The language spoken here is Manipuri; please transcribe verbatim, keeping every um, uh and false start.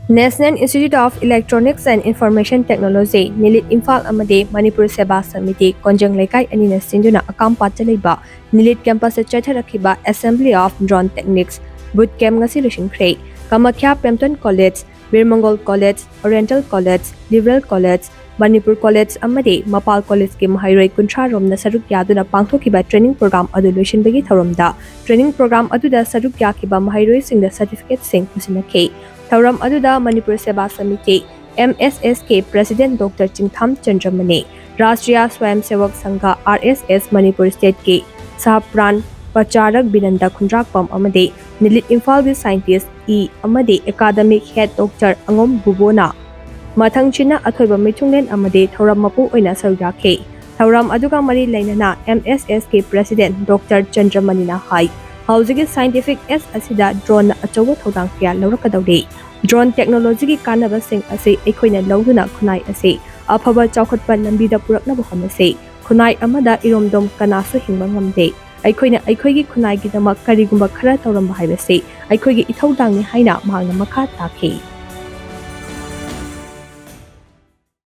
National Institute of Electronics and Information Technology, ꯅꯤꯂꯤꯠ Imphal ꯑꯃꯗꯤ ꯃꯅꯤꯄꯨꯔ ꯁꯦꯕꯥ ꯁꯃꯤꯇꯤ ꯀꯣꯟꯖꯪ ꯂꯩꯀꯥꯏ ꯑꯅꯤꯅ ꯁꯤꯟꯗꯨꯅ ꯑꯀꯥꯝꯄꯥꯠꯇ ꯂꯩꯕ ꯅꯤꯂꯤꯠ ꯀꯦꯝꯄꯁꯇ ꯆꯠꯊꯔꯛꯈꯤꯕ Assembly of Drone Techniques Boot Camp ꯉꯁꯤ ꯂꯣꯏꯁꯤꯟꯈ꯭ꯔꯦ꯫ ꯀꯃꯈ꯭ꯌꯥ ꯄ꯭ꯔꯦꯝꯇꯟ ꯀꯣꯂꯦꯖ, ꯕꯤꯔ ꯃꯪꯒꯣꯜ college, oriental college, liberal college, Manipur college ꯑꯃꯗꯤ ꯃꯄꯥꯜ ꯀꯣꯂꯦꯖꯀꯤ ꯃꯍꯩꯔꯣꯏ ꯀꯨꯟꯊ꯭ꯔꯥ ꯔꯣꯝꯅ ꯁꯔꯨꯛ ꯌꯥꯗꯨꯅ ꯄꯥꯡꯊꯣꯛꯈꯤꯕ training program ꯑꯗꯨ ꯂꯣꯏꯁꯤꯟꯕꯒꯤ ꯊꯧꯔꯝꯗ training program ꯑꯗꯨꯗ ꯁꯔꯨꯛ ꯌꯥꯈꯤꯕ ꯃꯍꯩꯔꯣꯏꯁꯤꯡꯗ certificateꯁꯤꯡ ꯄꯨꯁꯤꯟꯅꯈꯤ꯫ ꯊꯧꯔꯝ ꯑꯗꯨꯗ ꯃꯅꯤꯄꯨꯔ ꯁꯦꯕꯥ samiti, M S S K President Doctor ꯆꯤꯡꯊꯥꯝ ꯆꯟꯗ꯭ꯔꯃꯅꯤ, Rashtriya ꯁ꯭ꯋꯌꯝ ꯁꯦꯋꯛ ꯁꯪꯘ, R S S, ꯃꯅꯤꯄꯨꯔ Stateꯀꯤ ꯁꯍꯄ꯭ꯔꯥꯟ ꯄꯆꯥꯔꯛ ꯕꯤꯅꯟꯗ ꯈꯨꯟꯗ꯭ꯔꯥꯛꯄꯝ ꯑꯃꯗꯤ ꯅꯤꯂꯤꯠ ꯏꯝꯐꯥꯜꯒꯤ scientist ꯏ ꯑꯃꯗꯤ academic head Doctor ꯑꯉꯣꯝ ꯕꯨꯕꯣꯅ ꯃꯊꯪꯁꯤꯅ ꯑꯊꯣꯏꯕ ꯃꯤꯊꯨꯡꯂꯦꯟ ꯑꯃꯗꯤ ꯊꯧꯔꯝ ꯃꯄꯨ ꯑꯣꯏꯅ ꯁꯔꯨꯛ ꯌꯥꯈꯤ꯫ ꯊꯧꯔꯝ ꯑꯗꯨꯒ ꯃꯔꯤ ꯂꯩꯅꯅ M S S K President Doctor ꯆꯟꯗ꯭ꯔꯃꯅꯤꯅ ꯍꯥꯏ, ꯍꯧꯖꯤꯛꯀꯤ scientific age ꯑꯁꯤꯗ droneꯅ ꯑꯆꯧꯕ ꯊꯧꯗꯥꯡ ꯀꯌꯥ ꯂꯧꯔꯛꯀꯗꯧꯔꯤ꯫ Drone technologyꯒꯤ ꯀꯥꯟꯅꯕꯁꯤꯡ ꯑꯁꯤ ꯑꯩꯈꯣꯏꯅ ꯂꯧꯗꯨꯅ ꯈꯨꯟꯅꯥꯏ ꯑꯁꯤ ꯑꯐꯕ ꯆꯥꯎꯈꯠꯄ ꯂꯝꯕꯤꯗ ꯄꯨꯔꯛꯅꯕ ꯍꯣꯠꯅꯁꯤ꯫ ꯈꯨꯟꯅꯥꯏ ꯑꯃꯗ ꯏꯔꯣꯝꯗꯣꯝ ꯀꯅꯥꯁꯨ ꯍꯤꯡꯕ ꯉꯝꯗꯦ꯫ ꯑꯩꯈꯣꯏꯅ ꯑꯩꯈꯣꯏꯒꯤ ꯈꯨꯟꯅꯥꯏꯒꯤꯗꯃꯛ ꯀꯔꯤꯒꯨꯝꯕ ꯈꯔ ꯇꯧꯔꯝꯕ ꯍꯥꯏꯕꯁꯤ ꯑꯩꯈꯣꯏꯒꯤ ꯏꯊꯧꯗꯥꯡꯅꯤ ꯍꯥꯏꯅ ꯃꯍꯥꯛꯅ ꯃꯈꯥ ꯇꯥꯈꯤ꯫